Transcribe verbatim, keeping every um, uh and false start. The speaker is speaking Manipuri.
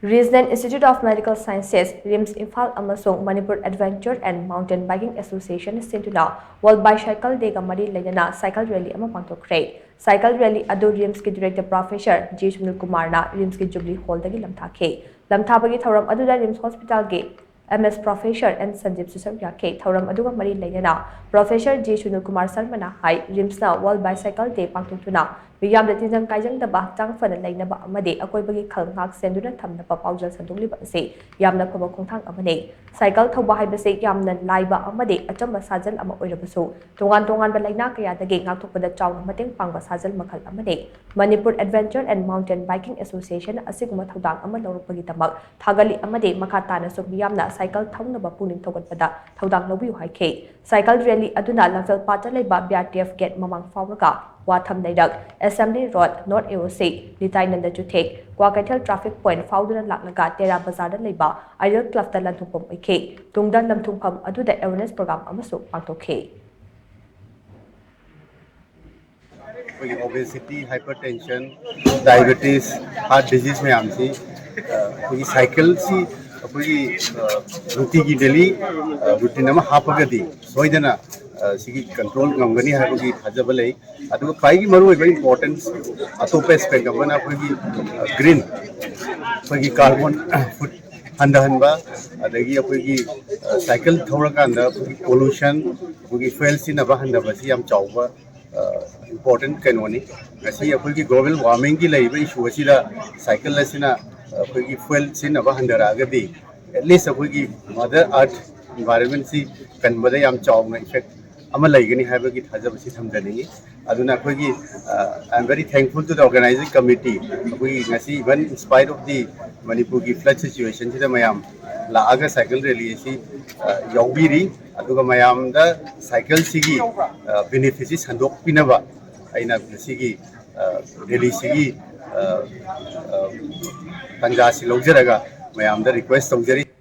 Regional Institute of Medical Sciences, RIMS Imphal ꯑꯃꯁꯨꯡ Manipur Adventure and Mountain Biking Association ꯁꯤꯟꯗꯨꯅ World Bicycle Day ꯒ ꯃꯔꯤ ꯂꯩꯅꯅ cycle rally ꯑꯃ ꯄꯥꯡꯊꯣꯛꯈ꯭ꯔꯦ꯫ Cycle rally ꯑꯗꯨ RIMS ꯀꯤ Director Professor G ꯁꯨꯅꯤꯜ ꯀꯨꯃꯥꯔꯅ RIMS ꯀꯤ Jubilee Hall ꯗꯒꯤ ꯂꯝꯊꯥꯈꯤ꯫ ꯂꯝꯊꯥꯕꯒꯤ ꯊꯧꯔꯝ ꯑꯗꯨꯗ RIMS Hospital ꯒꯤ M S Professor N ꯁꯟꯖꯤꯞꯁꯨ ꯁꯔꯨꯛ ꯌꯥꯈꯤ꯫ ꯊꯧꯔꯝ ꯑꯗꯨꯒ ꯃꯔꯤ ꯂꯩꯅꯅ Professor G ꯁꯨꯅꯤꯜ ꯀꯨꯃꯥꯔ ꯁꯔꯃꯅ ꯍꯥꯏ, RIMS ꯅ World Bicycle Day ꯄꯥꯡꯊꯣꯛꯇꯨꯅ ꯃꯤꯌꯥꯝꯗ ꯇꯤꯟꯖꯪ ꯀꯥꯏꯖꯪꯗꯕ, ꯍꯛꯆꯥꯡ ꯐꯅ ꯂꯩꯅꯕ ꯑꯃꯗꯤ ꯑꯀꯣꯏꯕꯒꯤ ꯈꯜ ꯉꯥꯛ ꯁꯦꯟꯗꯨꯅ ꯊꯝꯅꯕ ꯄꯥꯎꯖꯦꯜ ꯁꯟꯗꯣꯛꯂꯤꯕ ꯑꯁꯤ ꯌꯥꯝꯅ ꯐꯕ ꯈꯣꯡꯊꯥꯡ ꯑꯃꯅꯤ꯫ Cycle ꯊꯧꯕ ꯍꯥꯏꯕꯁꯤ ꯌꯥꯝꯅ ꯂꯥꯏꯕ ꯑꯃꯗꯤ ꯑꯆꯝꯕ ꯁꯥꯖꯦꯜ ꯑꯃ ꯑꯣꯏꯔꯕꯁꯨ, ꯇꯣꯉꯥꯟ ꯇꯣꯉꯥꯟꯕ ꯂꯥꯏꯅꯥ ꯀꯌꯥꯗꯒꯤ ꯉꯥꯛꯊꯣꯛꯄꯗ ꯆꯥꯎꯅ ꯃꯇꯦꯡ ꯄꯥꯡꯕ ꯁꯥꯖꯦꯜ ꯃꯈꯜ ꯑꯃꯅꯤ꯫ Manipur Adventure and Mountain Biking Association ꯅ ꯑꯁꯤꯒꯨꯝꯕ ꯊꯧꯗꯥꯡ ꯑꯃ ꯂꯧꯔꯛꯄꯒꯤꯗꯃꯛ ꯊꯥꯒꯠꯂꯤ ꯑꯃꯗꯤ ꯃꯈꯥ ꯇꯥꯅꯁꯨ ꯃꯤꯌꯥꯝꯅ cycle ꯊꯧꯅꯕ ꯄꯨꯛꯅꯤꯡ ꯊꯧꯒꯠꯄꯗ ꯊꯧꯗꯥꯡ ꯂꯧꯕꯤꯌꯨ ꯍꯥꯏꯈꯤ꯫ Cycle rally ꯑꯗꯨꯅ ꯂꯝꯐꯦꯜ ꯄꯥꯠꯇ ꯂꯩꯕ B R T F gate ꯃꯃꯥꯡ ꯐꯥꯎꯔꯒ ꯋꯥꯊꯝ ꯂꯩꯔꯛ, Assembly Road, North A O C, ꯅꯤꯇꯥꯏꯅꯟꯗ ꯆꯨꯊꯦꯛ, Kwakeithel traffic point ꯐꯥꯎꯗꯨꯅ ꯂꯥꯛꯂꯒ ꯇꯦꯔꯥ ꯕꯖꯥꯔꯗ ꯂꯩꯕ Ideal Club ꯇ ꯂꯟꯊꯨꯡꯐꯝ ꯑꯣꯏꯈꯤ꯫ ꯇꯨꯡꯗ ꯂꯟꯊꯨꯡꯐꯝ ꯑꯗꯨꯗ awareness program ꯑꯃꯁꯨ ꯄꯥꯡꯊꯣꯛꯈꯤ꯫ ꯑꯩꯈꯣꯏꯒꯤ obesity, hypertension, diabetes, heart disease ꯃꯌꯥꯝꯁꯤ, ꯑ, ꯑꯩꯈꯣꯏꯒꯤ cycle ꯁꯤ ꯑꯩꯈꯣꯏꯒꯤ, ꯑ, ꯅꯨꯡꯇꯤꯒꯤ daily, ꯑ, routine ꯑꯃ ꯍꯥꯞꯄꯒꯗꯤ ꯁꯣꯏꯗꯅ, ꯑ, ꯁꯤꯒꯤ control ꯉꯝꯒꯅꯤ ꯍꯥꯏꯕꯒꯤ ꯊꯥꯖꯕ ꯂꯩ꯫ ꯑꯗꯨꯒ ꯈ꯭ꯋꯥꯏꯒꯤ ꯃꯔꯨꯑꯣꯏꯕ importance ꯑꯇꯣꯞꯄ aspect ꯑꯃꯅ ꯑꯩꯈꯣꯏꯒꯤ, ꯑ, green, ꯑꯩꯈꯣꯏꯒꯤ carbon foot ꯍꯟꯊꯍꯟꯕ, ꯑꯗꯒꯤ ꯑꯩꯈꯣꯏꯒꯤ, ꯑ, cycle ꯊꯧꯔꯀꯥꯟꯗ ꯑꯩꯈꯣꯏꯒꯤ pollution, ꯑꯩꯈꯣꯏꯒꯤ fuel ꯁꯤꯖꯤꯟꯅꯕ ꯍꯟꯊꯕꯁꯤ ꯌꯥꯝ ꯆꯥꯎꯕ, ꯑ, important ꯀꯩꯅꯣꯅꯤ꯫ ꯉꯁꯤ ꯑꯩꯈꯣꯏꯒꯤ global warming ꯒꯤ ꯂꯩꯔꯤꯕ issue ꯑꯁꯤꯗ cycle ꯑꯁꯤꯅ ꯑꯩꯈꯣꯏꯒꯤ fuel ꯁꯤꯖꯤꯟꯅꯕ ꯍꯟꯊꯔꯛꯑꯒꯗꯤ, at least ꯑꯩꯈꯣꯏꯒꯤ mother earth environment ꯁꯤ ꯀꯟꯕꯗ ꯌꯥꯝ ꯆꯥꯎꯅ effect ꯑꯃ ꯂꯩꯒꯅꯤ ꯍꯥꯏꯕꯒꯤ ꯊꯥꯖꯕꯁꯤ ꯊꯝꯖꯅꯤꯡꯏ꯫ ꯑꯗꯨꯅ ꯑꯩꯈꯣꯏꯒꯤ, ꯑ, I am very thankful to the organizing committee꯫ ꯑꯩꯈꯣꯏꯒꯤ ꯉꯁꯤ even in spite of the ꯃꯅꯤꯄꯨꯔꯒꯤ flood situation ꯁꯤꯗ ꯃꯌꯥꯝ ꯂꯥꯛꯑꯒ cycle rally ꯑꯁꯤ, ꯑ, ꯌꯥꯎꯕꯤꯔꯤ꯫ ꯑꯗꯨꯒ ꯃꯌꯥꯝꯗ cycle ꯁꯤꯒꯤ, ꯑ, benefit ꯁꯤ ꯁꯟꯗꯣꯛꯄꯤꯅꯕ ꯑꯩꯅ ꯉꯁꯤꯒꯤ, ꯑ, rally ꯁꯤꯒꯤ, ꯑ, ꯑ, ꯇꯥꯟꯖꯥꯁꯤ ꯂꯧꯖꯔꯒ ꯃꯌꯥꯝꯗ request ꯇꯧꯖꯔꯤ꯫